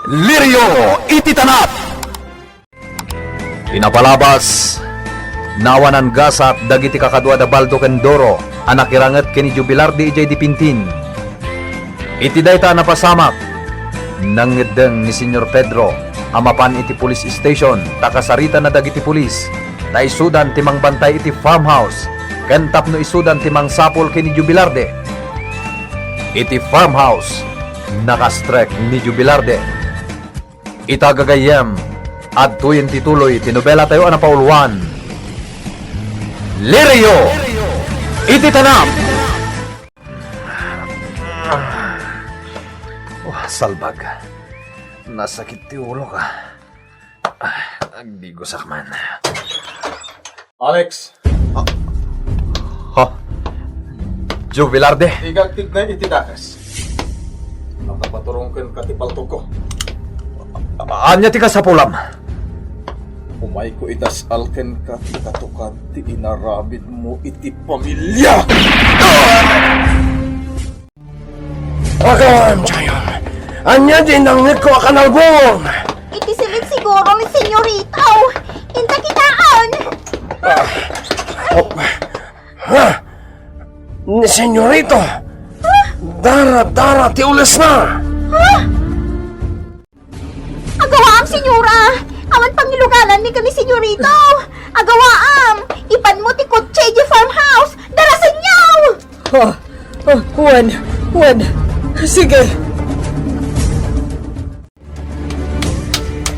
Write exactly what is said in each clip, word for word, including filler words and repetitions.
Lirio iti tanap! Ti napalabas, naawanan gasat dagiti kakadua da Baldo ken Doro a nakiranget ken ni Jubilardi idiay Dipintin. Iti dayta a napasamak, nangngeddeng ni Señor Pedro a mapan iti police station ta kasaritanna dagiti pulis ta isudan ti mangbantay iti farmhouse ken tapno isudan ti mangsapul ken ni Jubilardi. Iti farmhouse, nakastrek ni Jubilardi. Ita gagayyem, adtoyen ti tuloy ti nobelatayo a napauluan, Lirio iti Tanam! Oh, salbag. Nasakit ti ulok. Ah, agdigosak man. Alex! Ha? Joe Velarde? Igagtig na iti dakes. Nakapaturong kenka ti paltogko. Ania ti kasapulam? Umayko idasal kenka ti katukad ti inaramidmo iti pamiliak! Agam, Chayon! Ania ti nangngegko a kanalbong? Iti silid siguro ni Senyorito. Inta kitaan. Ah, oh, ha? Ni Senyorito? Dara-dara ti ulesna. Ha? Agawaam, Senyora! Awan pangilugalanmi ken ni Senyorito! Agawaam! Ipanmo ti kotse idiay farmhouse! Darasenyo! Ha? Ah, wen, wen. Sige.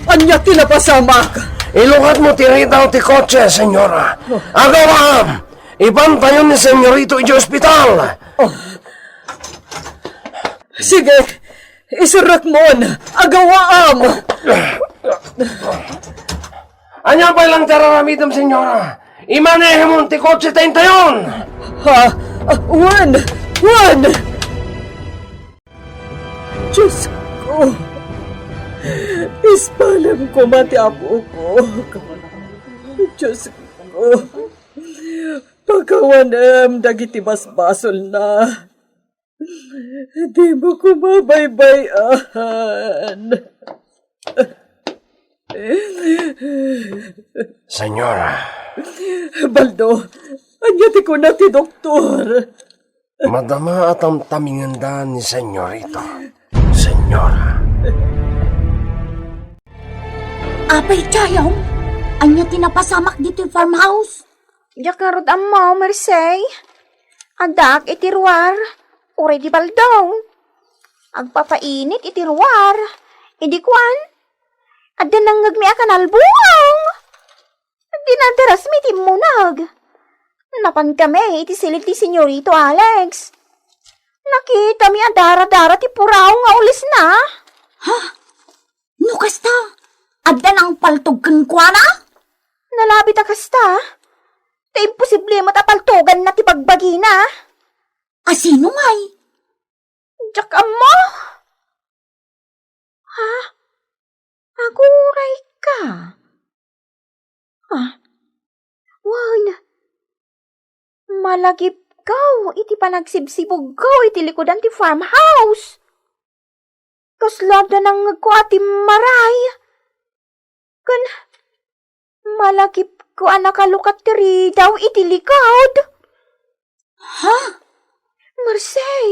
Ania ti napasamak? Ilukatmo ti ridaw ti kotse, Senyora. Agawaam! Ipantayon ni Senyorito idiay ospital. Oh. Sige, isurrekmon. Agawaam! Ania pay lang ti ar-aramidem, Senyora? Imanehemon ti kotse ta intayon! Ha? Ah, wen! Wen! Diosko, ispalem koma ti apoko. Diosko, pakawanem dagiti basbasolna. Dimo koma baybay-an. Senyora. Baldo, ania ti kuna ti doktor? Madama a tamtamingenda ni Senyorito. Senyora. Apay, Chayong, ania ti napasamak ditoy farmhouse? Diak ngarud ammo, Mersey. Addaak iti ruar, uray di Baldo. Agpapainit iti ruar. Idi kuan, adda nangngegmi a kanalbuong. Dinadrasmi ti immuneg. Napankami iti silid ti Senyorito Alex. Nakitami a dara-dara ti puraw nga ulesna. Ha? No kasta, adda nangpaltog kenkuana? Nalabit a kasta. Ta imposible met a paltoganna ti bagbagina. A sino ngay? Diak ammo. Ha? Agurayka? Ha? Wen, malagipko iti panagsibsibugko iti likudan ti farmhouse. Kasla adda nangngegko a timmaray. Ken malagipko a nakalukat ti ridaw iti likod. Ha? Mersey,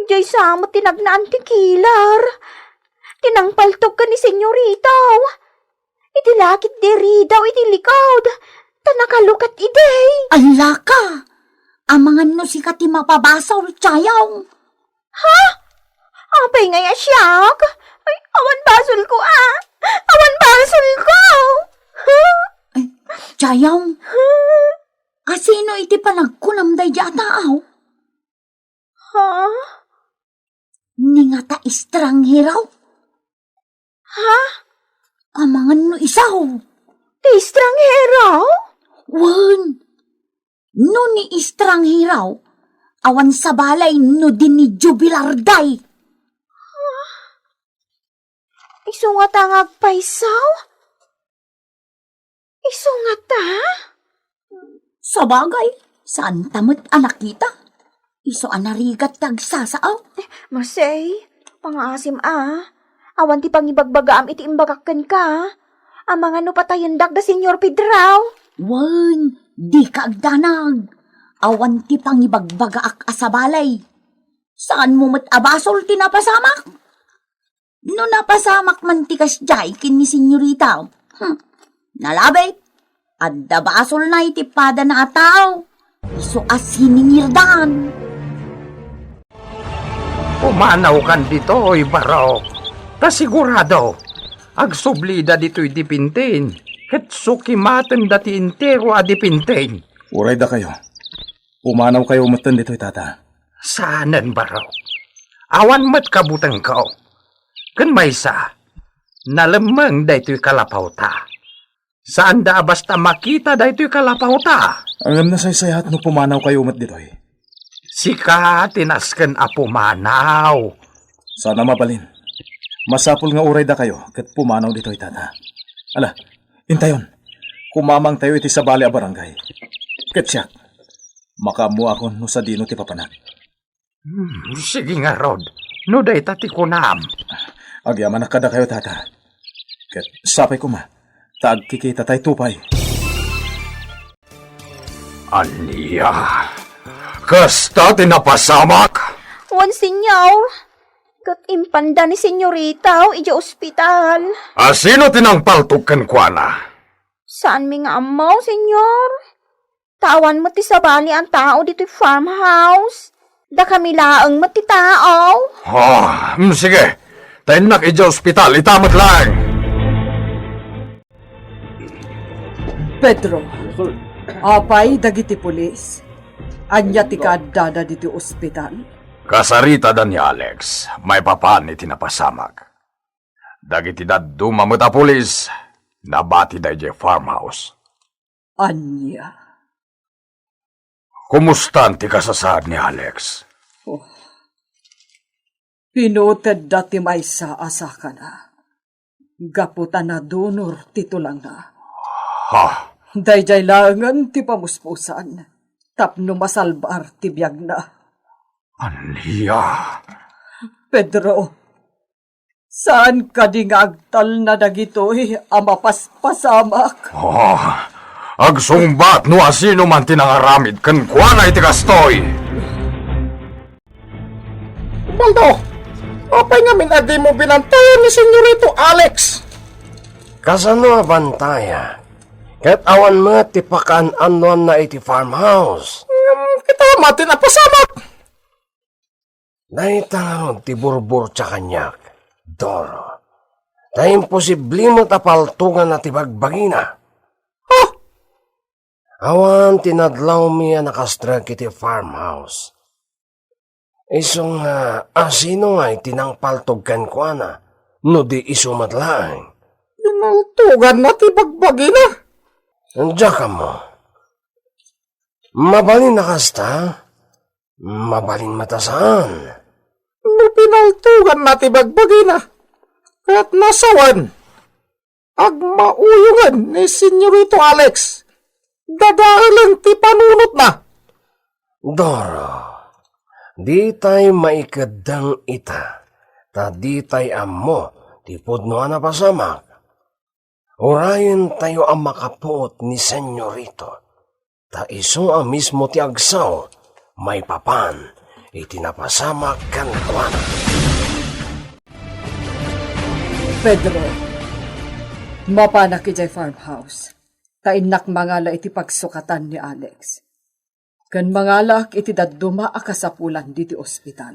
idiay sa met ti nagnaan ti killer. Ti nangpaltog ken ni Senyorito. Iti lakit di ridaw iti likod, ta nakalukat idi. Allaka! Amangan no sika ti mapabasol, Chayong. Ha? Apay ngay a siak? Ay, awan basolko, a. Awan basolko. Ha? Ay, Chayong. Ha? A sino iti panagkunam daydi a tao? Ha? Ni ngata estranghero? Ha? Amangan no isu. Ti estranghero? Wen. No ni estranghero, awan sabali no di ni Jubilardi. Isu ngata nga agpayso? Isu ngata? Sabagay, saanta met a nakita. Isu a narigat ti agsasao. Mersey, pangaasim a. Awan ti pangibagbagaam iti imbagak kenka. Amangan no patayendak da Señor Pedro. Wen, dika agdanag. Awan ti pangibagbagaak a sabali. Saanmo met a basol ti napasamak? No napasamak man ti kasdiay ken ni Senyorita, hmm, nalabit. Adda basolna iti padana a tao. Isu a siningirdan. Pumanawkan ditoy, Barok. Ta sigurado, agsublida ditoy dipintin, ket sukimatenda ti entero a dipintin. Uray dakayo. Pumanawkayo metten ditoy, Tata. Saanen, Barok. Awan met kabutengko. Ken maysa, nalemmeng daytoy kalapawta. Saanda a basta makita daytoy kalapawta. Ngem nasaysayaat no pumanawkayo met ditoy. Sika ti nasken a pumanaw. Saan a mabalin. Masapul nga uray dakayo ket pumanaw ditoy, Tata. Ala, intayon. Kumamangtayo iti sabali a barangay. Ket siak, makaammoakon no sadino ti papanak. Hmm, sige ngarud, no dayta ti kunam. Agyamanak kadakayo, Tata. Ket sapay koma, ta agkikitatayo pay. Ania? Kasta ti napasamak? Wen, Señor. Ket impanda ni Senyorita idiay ospital. A sino ti nangpaltog kenkuana? Saanmi nga ammo, Señor. Ta awan met ti sabali a tao ditoy farmhouse. Dakami laeng met ti tao. Ah, mm, sige. Ta innak idiay ospital, ita met laeng. Pedro, apay dagiti pulis? Ania ti kaaddada ditoy ospital? Kasaritada ni Alex, maipapan iti napasamak. Dagiti dadduma met a pulis, nabatida idiay farmhouse. Ania? Kumustan ti kasasaad ni Alex? Oh. Pinutedda ti maysa a sakana. Gapu ta nadunor ti tulangna. Ha? Daydiay laengen ti pamuspusan tapno masalbar ti biagna. Ania? Pedro, saan kadi nga agtalna dagitoy a mapaspasamak? Oh, agsungbat no asino man ti nangaramid kenkuana iti kastoy. Baldo, apay ngamin a dimo binantayan ni Senyorito Alex? Kasano a bantaya? Ket awan met ti pakaan-annuanna iti farmhouse. Ngem kita met ti napasamak. Dayta ngarud ti burburtia kaniak, Doro. Ta imposible met a paltoganna ti bagbagina. Ha? Awan ti nadlawmi a nakastrek iti farmhouse. Isu nga, asino ngay ti nangpaltog kenkuana, no di isu met laeng? Pinaltoganna ti bagbagina. Diak ammo. Mabalin a kasta, mabalin met a saan. No pinaltoganna ti bagbagina, ket nasawen, agmauyongen ni Senyorito Alex. Dadaelen ti panunotna. Doro, ditay maikeddeng ita, ta ditay ammo ti pudno a napasamak. Urayentayo a makapuot ni Senyorito, ta isu a mismo ti agsao maipapan iti napasamak kenkuana. Pedro, mapanak idiay farmhouse, ta innak mangala iti pagsukatan ni Alex. Ken mangalaak iti dadduma a kasapulan ditoy ospital.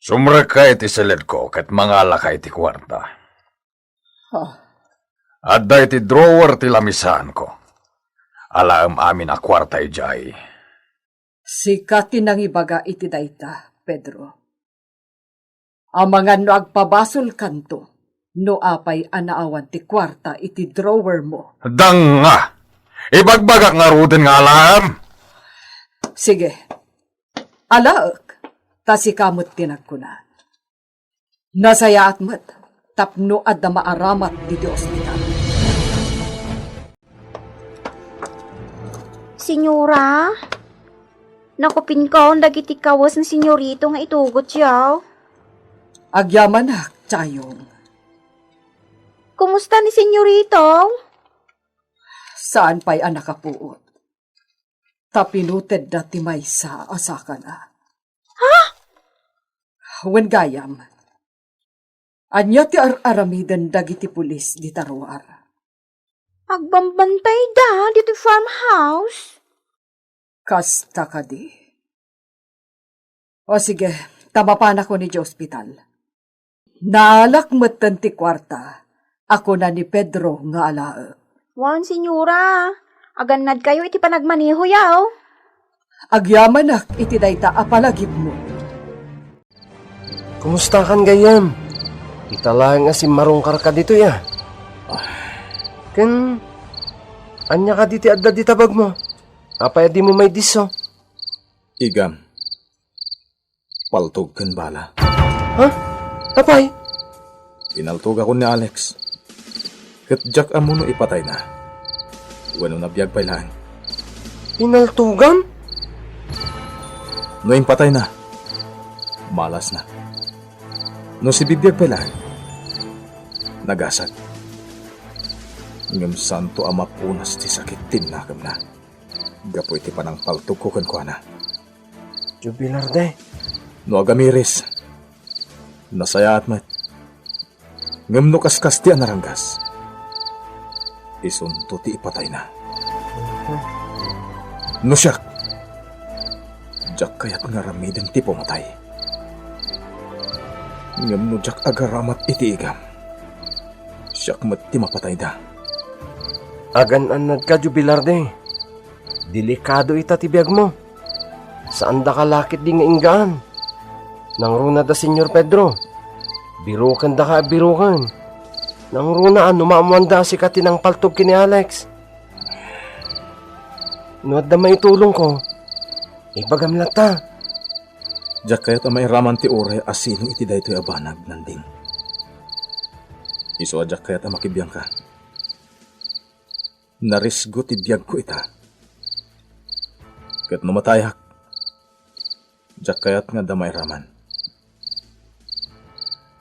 Sumrekka iti siledko ket mangalaka iti kuarta. Ha? Adda iti drawer ti lamisaanko. Alaem amin a kuarta idiay. Sika ti nangibaga iti dayta, Pedro. Amangan no agpabasolkanto, no apay a naawan ti kuarta iti drawermo. Danga! Ibagbagak ngaruden nga alaem! Sige. Alaek, ta sika met ti nagkuna. Nasayaat met tapno adda maaramat ditoy ospital. Señora, nakupinkaon dagiti kawes ni Senyorito nga itugotyo. Agyamanak, Tayong. Kumusta ni Senyorito? Saan pay a nakapuot. Ta pinutedda ti maysa a sakana. Ha? Wen gayam. Ania ti ar-aramiden dagiti pulis dita ruar? Agbambantayda ditoy farmhouse. Kasta kadi. O sige, ta mapanakon idiay ospital. Naalak metten ti kuarta a kuna ni Pedro nga alaek. Wen, senyora, agannadkayo iti panagmanehoyo. Agyamanak iti dayta a palagipmo. Kumustakan, gayyem? Ita laeng a simmarungkarka ditoy, a. Ken, ania kadi ti adda dita bagmo? Apay a dimo maidisso? Igam, paltog ken bala. Ha? Apay? Pinaltogakon ni Alex. Ket diak ammo no ipatayna wenno nabiag pay laeng. Pinaltogam? No impatayna, malasna. No sibibiag pay laeng, nagasat. Ngem saanto a mapunas ti sakit ti nakemna gapu iti panangpaltogko kenkuana. Jubilar de. No agamiris, nasayaat met. Ngem no kaskasti a naranggas, isunto ti ipatayna. No siak, diak kayat nga aramiden ti pumatay. Ngem no diak agaramat iti igam, siak met ti mapatayda. Agan-annadka, Jubilar de. Delikado ita ti biagmo. Saandaka la ketdi nga inggaan. Nangruna da Señor Pedro. Birukendaka a biruken. Nangruna a no maammoanda a sika ti nangpaltog ken ni Alex. No adda maitulongko, ibagam latta. Diak kayat a mairaman ti uray a sino iti daytoy a banag, Nanding. Isu a diak kayat a makibiangka. Narisgo ti biagko ita. Ket no matayak, diak kayat nga adda mairaman.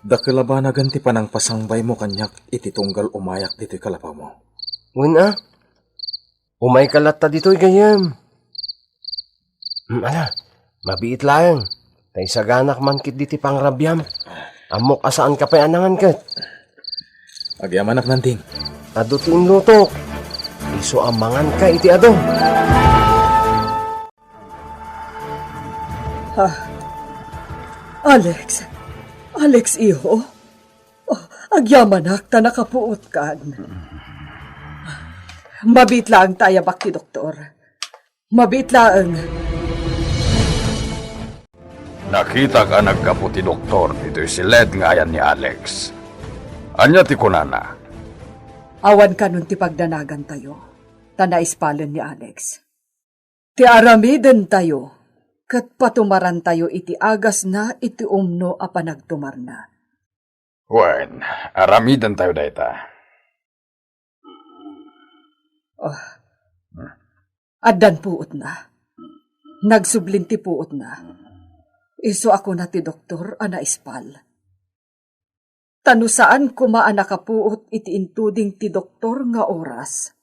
Dakel a banagen ti panangpasangbaymo kaniak iti tunggal umayak ditoy kalapawmo. Wen a, umayka latta ditoy, gayyem. Mm, ala, mabiit laeng, ta isaganak man ketdi ti pangrabiam. Ammok a saanka pay a nangan ket. Agyamanak, Nanding. Adu ti inlutok. Isu a manganka iti adu. Ah, Alex. Alex, iho. Oh, agyamanak ta nakapuotkan. Mabiit laeng ta ayabak ti doktor. Mabiit laeng. Nakitak a naggapu ti doktor ditoy siled nga ayan ni Alex. Ania ti kunana? Awan kanon ti pagdanagantayo, ta naispalen ni Alex. Ti aramidentayo, ket patumarantayo iti agasna iti umno a panagtumarna. Wen, aramidentayo dayta. Ah. Addan puotna. Nagsublin ti puotna. Isu a kuna ti doktor a naispal. Ta no saan koma a nakapuot iti intuding ti doktor nga oras,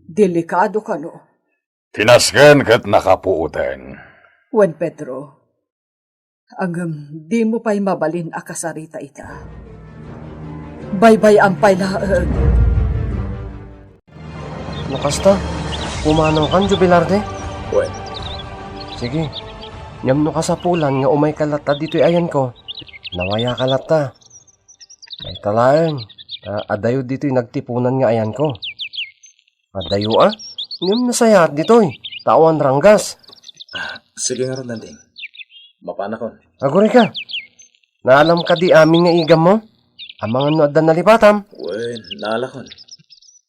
delikado kano. Tinasken ket nakapuoten. Wen, Pedro, ngem dimo pay mabalin a kasarita ita. Baybay-am pay laeng. No kasta, pumanawkan, Jubilar de? Wen. Sige. Ngem no kasapulan nga umayka latta ditoy ayanko, nawayaka latta. Dayta laeng, ta adayo ditoy nagtipunan nga ayanko. Adayo a? Ngem nasayaat ditoy, ta awan ranggas. Ah, sige ngarud, Nanding. Mapanakon. Agurayka. Naalam kadi amin nga igammo? Amangan no adda nalipatam? Wen, naalakon.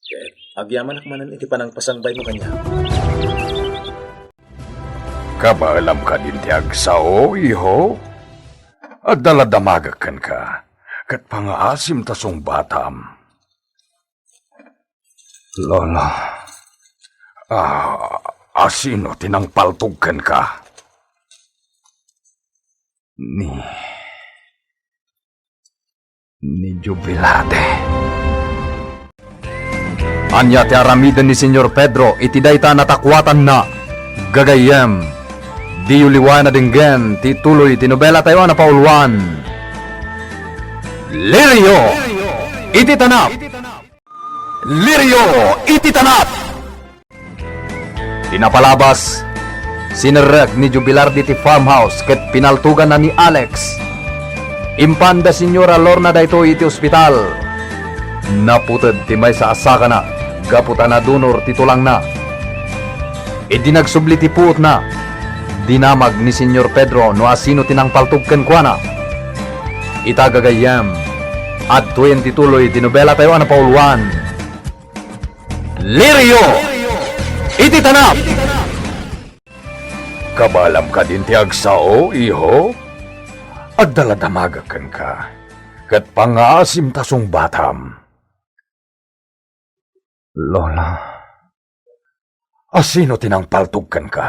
Ket agyamanak manen iti panangpasangbaymo kaniak. Kabaelam kadin ti agsao, iho? Adda la damagek kenka, ket pangaasim ta sungbatam. Lola, a, asino ti nangpaltog kenka? Ni ni Jubilate. Ania ti aramiden ni Señor Pedro iti dayta natakuatanna? Gagayyem, diyo liwayan a denggen ti tuloy ti nobelatayo a napauluan, Lirio iti Tanap. Lirio iti Tanap. Ti napalabas, sinerrek ni Jubilar diti farmhouse ket pinaltoganna ni Alex. Impan da Señora Lorna daytoy iti ospital. Naputed ti maysa a sakana gapu ta nadunor ti tulangna. Idi nagsubli ti puotna, dinamag ni Señor Pedro no asino ti nangpaltog kenkuana. Ita gagayyem, adtoyen ti tuloy ti nobelatayo a napauluan, Lirio iti Tanap. Kabaelam kadin ti agsao, iho? Agdaladamagak kenka, ket pangngaasim ta sungbatam. Lola, asino ti nangpaltog kenka?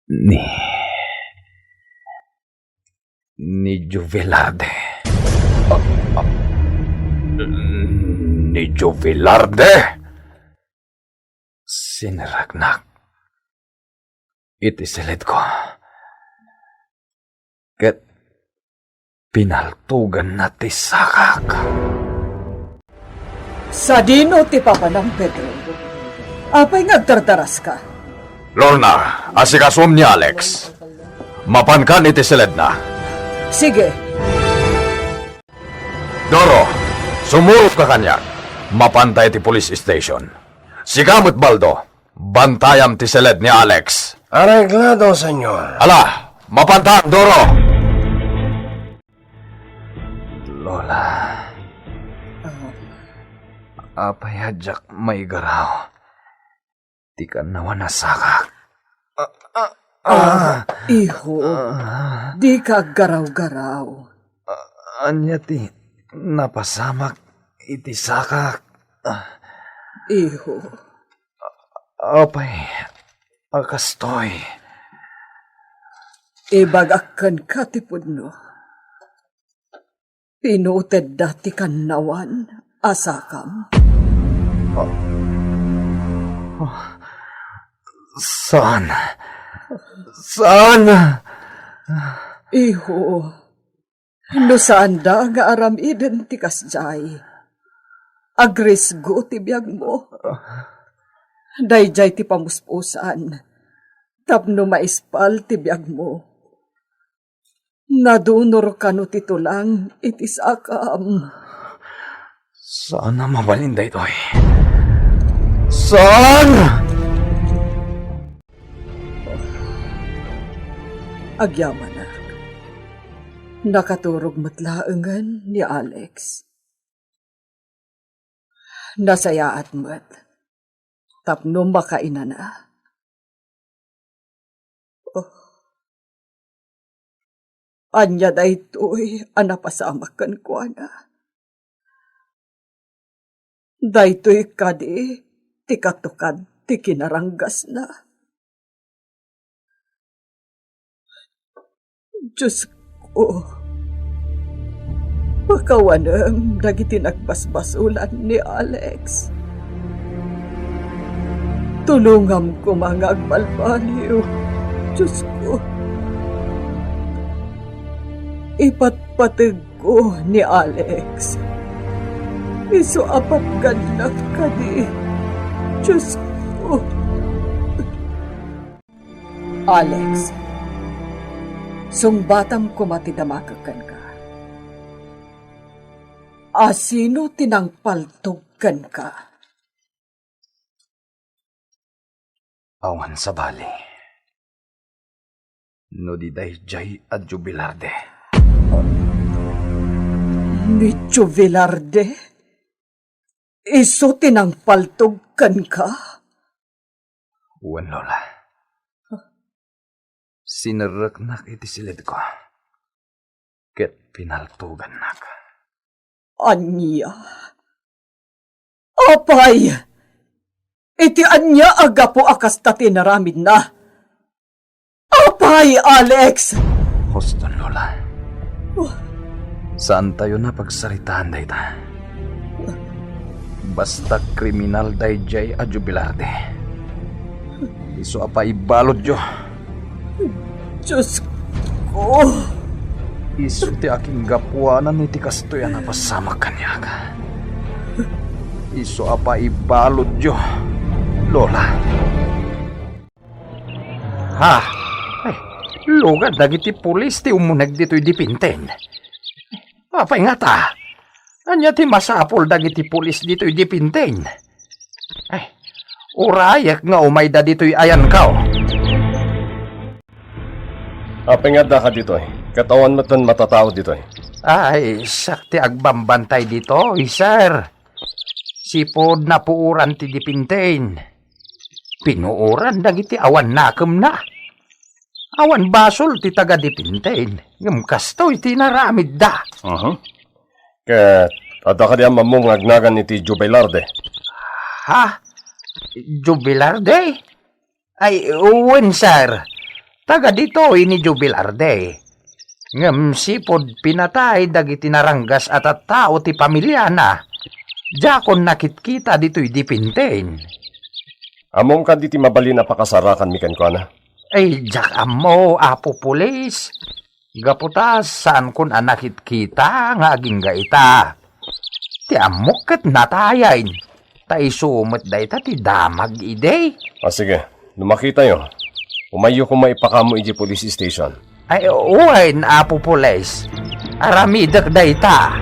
Ni, ni Joe Velarde. Ah, ah, ni Joe Velarde? Sinerreknak iti siledko. Ket pinaltoganna ti sakak. Sadino ti papanam, Pedro? Apay nga agdardaraska? Lorna, asikasom ni Alex. Mapankan iti siledna. Sige. Doro, sumurotka kaniak. Mapanta iti police station. Sika met, Baldo. Bantayam ti siled ni Alex. Areglado, senyor. Ala, mapantak, Doro! Lola. Ah. Apay a diak maigaraw ti kannawan a sakak? Ah, ah, ah. Iho, ah, dika aggaraw-garaw. Ah, ania ti napasamak iti sakak? Ah. Iho. Apay a kastoy? Ibagak kenka ti pudno. Pinutedda ti kannawan a sakam. Ah. Saan? Saan? Iho, no saanda nga aramiden ti kasdiay, agrisgo ti biagmo. Daydiay ti pamuspusan tapno maispal ti biagmo. Nadunor kano ti tulang iti sakam. Saan a mabalin daytoy? Saan? Agyamanak. Nakaturog met laengen ni Alex. Nasayaat met tapno makainana. Oh. Ania daytoy a napasamak kenkuana? Daytoy kadi ti katukad ti kinaranggasna? Diosko, pakawanem dagiti nagbasbasolan ni Alex. Tulongam koma nga agbalbaliw, Diosko. Ipatpategko ni Alex. Isu a patgannak kadi, Diosko. Alex, sungbatam koma ti damagek kenka. Asino ti nangpaltog kenka? Awan sabali no di daydiay a Jubilarde. Ni Jubilarde? Isu ti nangpaltog kenka? Wen, Lola. Sinerreknak iti siledko ket pinaltogannak. Ania? Apay! Iti ania a gapu a kasta ti inaramidna? Apay, Alex! Huston, Lola. Oh. Saantayon a pagsaritaan dayta. Basta kriminal daydiay a Jubilarde. Isu a paibaludyo. Diosko! Isu ti akinggapuanan iti kastoy a napasamak kaniak. Isu a paibaludyo, Lola. Ha? Ay, lugar dagiti pulis ti umuneg ditoy Dipinten. Apay ngata? Ania ti masapul dagiti pulis ditoy Dipinten? Ay, urayek nga umayda ditoy ayanko. Apay nga addaka ditoy? Ket awan metten matatao ditoy. Ay, siak ti agbambantay ditoy, sir. Sipud napuoran ti Dipinten. Pinuoran dagiti awan nakemna. Awan basol ti taga-Dipinten, ngem kastoy ti inaramidda. Mhm. Ket adda kadi ammo nga agnagan iti Jubilarde? Ha? Jubilarde? Ay, wen, sir. Taga ditoy ni Jubilarde. Ngem sipud pinatay dagiti naranggas a tattao ti pamiliana, diakon nakitkita ditoy Dipinten. Ammom kadi ti mabalin a pakasarakanmi kenkuana? Ay, diak ammo, Apo Pulis. Gapu ta saankon a nakitkita nga agingga ita. Ti ammok ket natayen, ta isu met dayta ti damag idi. Ah, sige. No makitayo, umayyo koma ipakaammo idiay police station. Ay, wen, Apo Pulis. Aramidek dayta.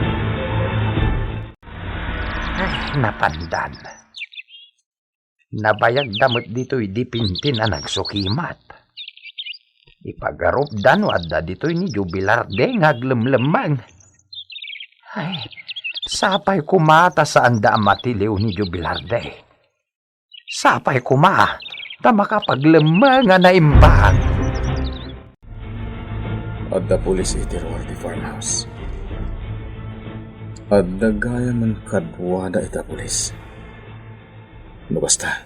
Ay, napandan. Nabayagda met ditoy Dipinten a nagsukimat. Ipagarupda no adda ditoy ni Jubilarde nga aglemlemmeng. Ay, sapay koma ta saanda a matiliw ni Jubilarde. Sapay koma ta makapaglemmeng a naimbag. Adda pulis iti ruar ti farmhouse. Adda gayamen kaduada ita pulis. No kasta,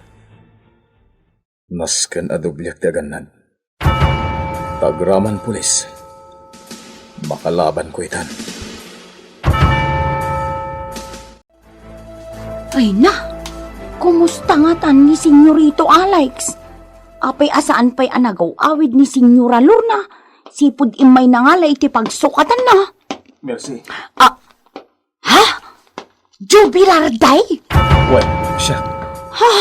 nasken a dobliak ti agannad. Agraman pulis, makalabanko itan. Ay na, kumusta ngatan ni Senyorito Alex? Apay a saan pay a nagaw-awid ni Senyora Lorna, sipud immay nangala iti pagsukatanna. Mercy. Ah, ha? Jubilarde? Wen, siak. Ha?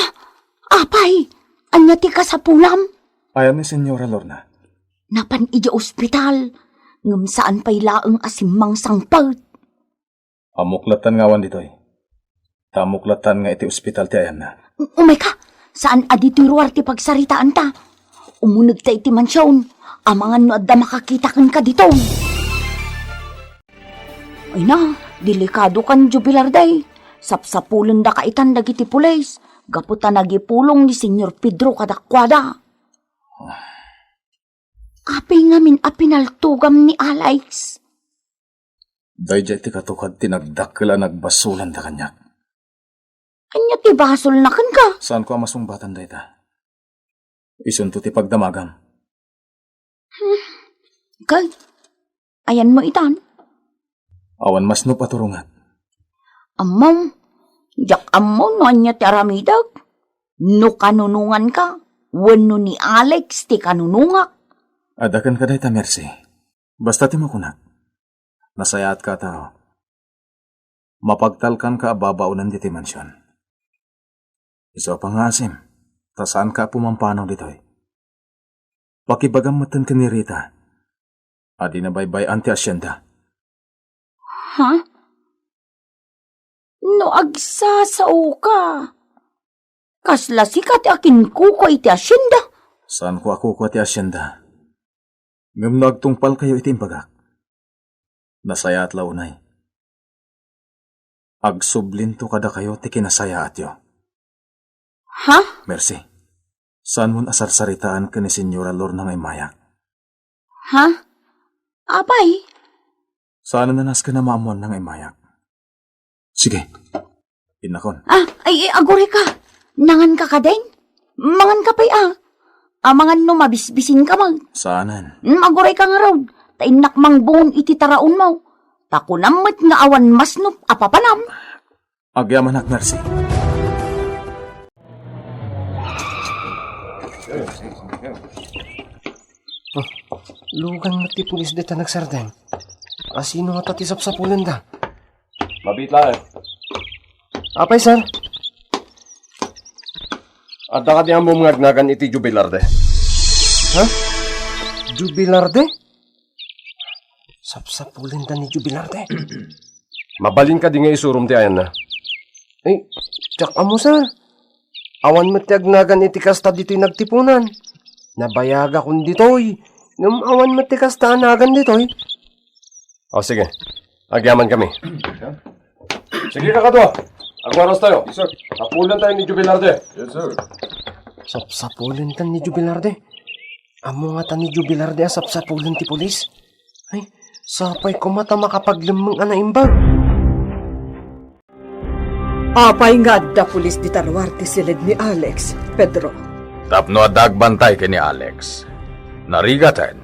Apay, ania ti kasapulam? Ayan ni Senyora Lorna. Napan idiay ospital, ngem saan pay laeng a simmangsangpet. Ammok lattan nga awan ditoy. Ta ammok lattan nga iti ospital ti ayanna. Umayka, saan a ditoy ruar ti pagsaritaanta. Umunegta iti mansion, amangan no adda makakita kenka ditoy. Ay na, delikadokan, Jubilarde. Sapsapulendaka itan dagiti pulis, gapu ta nagipulong ni Senyor Pedro kadakuada. Apay ngamin a pinaltogam ni Alex? Daydiay ti katukad ti nagdakkel a nagbasolanda kaniak. Ania ti basolna kenka? Saanko a masungbatan dayta. Isunto ti pagdamagam. Hmm. Kay, ayanmo itan? Awan masnop a turungat. Ammom, diak ammo no ania ti aramidek. No kanunonganka, wenno ni Alex ti kanunongak. Adda kenka dayta, Mercy. Basta ti makunak. Nasayaatka a tao. Mapagtalkanka a babaonen ditoy mansion. Isu a pangngaasim, ta saanka a pumampanaw ditoy. Pakibagam metten ken ni Rita a dina baybay-an ti asienda. Ha? No agsasaoka, kasla sika ti akinkukua iti asienda? Saanko a kukua ti asienda. Ngem no agtungpalkayo iti imbagak, nasayaat la unay. Agsublinto kadakayo ti kinasayaatyo. Ha? Mercy, saanmon a sarsaritaan ken ni Senyora Lorna nga immayak. Ha? Apay? Saanen a nasken a maammoanna nga immayak. Sige. Innakon. Ah, ay, ay, aguray ka. Nangan ka kadin? Mangan ka pay, ah. Amangan no mabisbisin ka man. Saanen? Mm, aguray ka ngarud. Ta innak mangbungon iti taraonmo. Ta kunam met nga awan masnop a papanam. Agyamanak, Mercy. Ah, lugan met ti pulis dita nagsardeng. Asino ngata ti sapsapulenda? Mabitla, eh. Apay, sir? Adda kadi ammom nga agnagan iti Jubilarde? Ha? Jubilarde? Sapsapulenda ni Jubilarde? Mabalin kadi nga isurom ti ayanna? Eh, diak ammo, sir. Awan met ti agnagan iti kasta ditoy nagtipunan. Nabayagakon ditoy. Ngem awan met ti kasta a nagan ditoy. O, sige. Agyaman kami. Sige, kakadua. Agwaras tayo. Yes, sir. Sapulan tayo ni Jubilarde. Yes, sir. Sapsapulen ta ni Jubilarde? Ammo ngata ni Jubilarde a sapsapulen ti pulis? Ay, sapay koma ta makapaglemmeng a naimbag. Apay nga adda pulis dita ruar ti siled ni Alex, Pedro? Tapno adda agbantay ken ni Alex. Narigaten.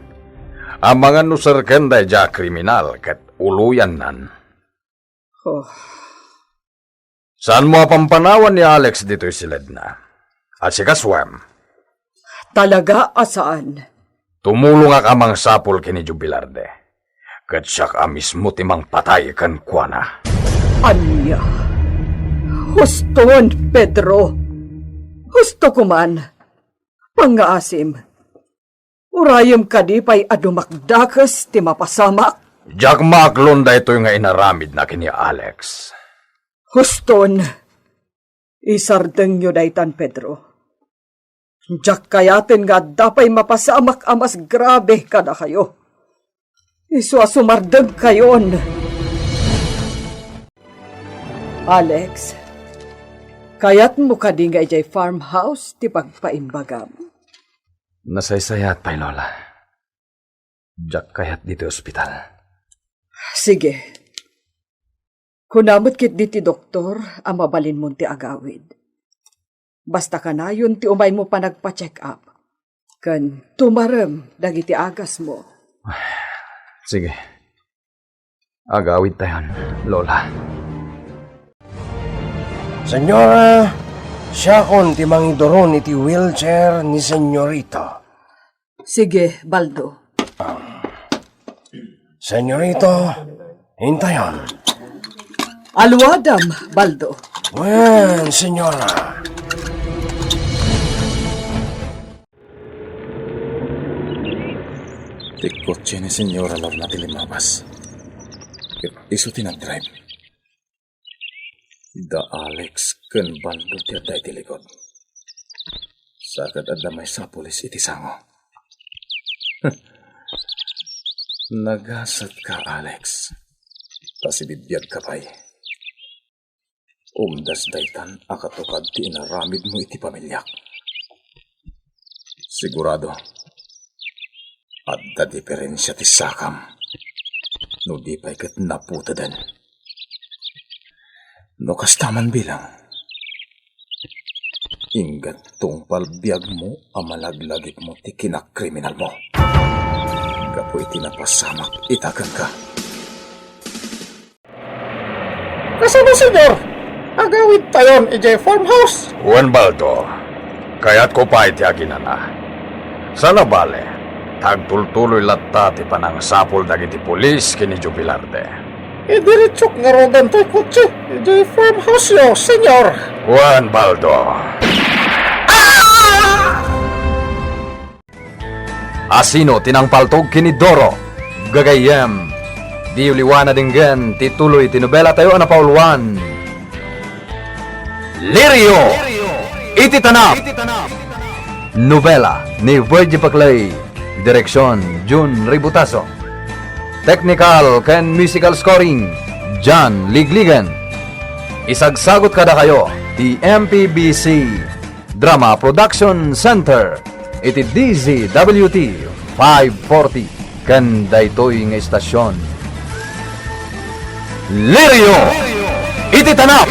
Amangan no serken daydiay a kriminal ket uloyannan. Oh. Saanmo a pampanawan ni Alex ditoy siledna? Asikasuem. Talaga a saan. Tumulongak a mangsapul ken ni Jubilarde. Ket siak a mismo ti mangpatay kenkuana. Ania? Huston, Pedro. Husto koman. Pangngaasim. Urayem kadi pay a dumakdakes ti mapasamak? Diak maaklon daytoy nga inaramidna ken ni Alex. Huston, isardengyo daytan, Pedro. Diak kayaten nga adda pay mapasamak a mas grabe kadakayo. Isu a sumardengkayon. Alex, kayatmo kadi nga idiay farmhouse ti pagpaimbagam? Nasaysayat pay, Lola. Diak kayat ditoy ospital. Sige. Kuna met ketdi ti doktor a mabalinmon ti agawid. Basta kanayon ti umaymo panagpa-check-up. Ken tumarem dagiti agasmo. Sige. Agawidtayon, Lola. Senyora, siakon ti mangiduron iti wheelchair ni Senyorito. Sige, Baldo. Senyorito, intayon. Aluadam, Baldo. Wen, senyora. Ti kotse ni Senyora Lorna ti limmabas. Ket isu ti nagdrive. Da Alex ken Baldo ti adda iti likod. Sa ket adda maysa a pulis iti sango. Nagasatka, Alex. Ta sibibiagka pay. Umdas daytan a katukad ti inaramidmo iti pamiliak. Sigurado, adda diferensia ti sakam no di pay ket naputeden. No kasta man bilang, ingga tungpal biagmo a malaglagipmo ti kinakriminalmo. Gapu iti napasamak ita kenka. Kasano, Senyor? Agawidtayon idiay farmhouse? Wen, Baldo, kayatko pay ti aginana. Saan a bale, ta agtultuloy latta ti panangsapul dagiti pulis ken ni Jubilarde. Idiretsok ngaruden toy kotse idiay farmhouse-yo, Senyor. Wen, Baldo. Asino ti nangpaltog ken ni Doro? Gagayyem, diyo liwan a denggen ti tuloy ti nobelatayo a napauluan, Lirio iti Tanap. Nobela ni Virgie Paclay. Direksion, Jun Ributaso. Technical ken musical scoring, John Ligligan. Isagsagut kadakayo ti M P B C Drama Production Center iti D Z W T five forty ken daytoy nga istasion. Lirio iti Tanap!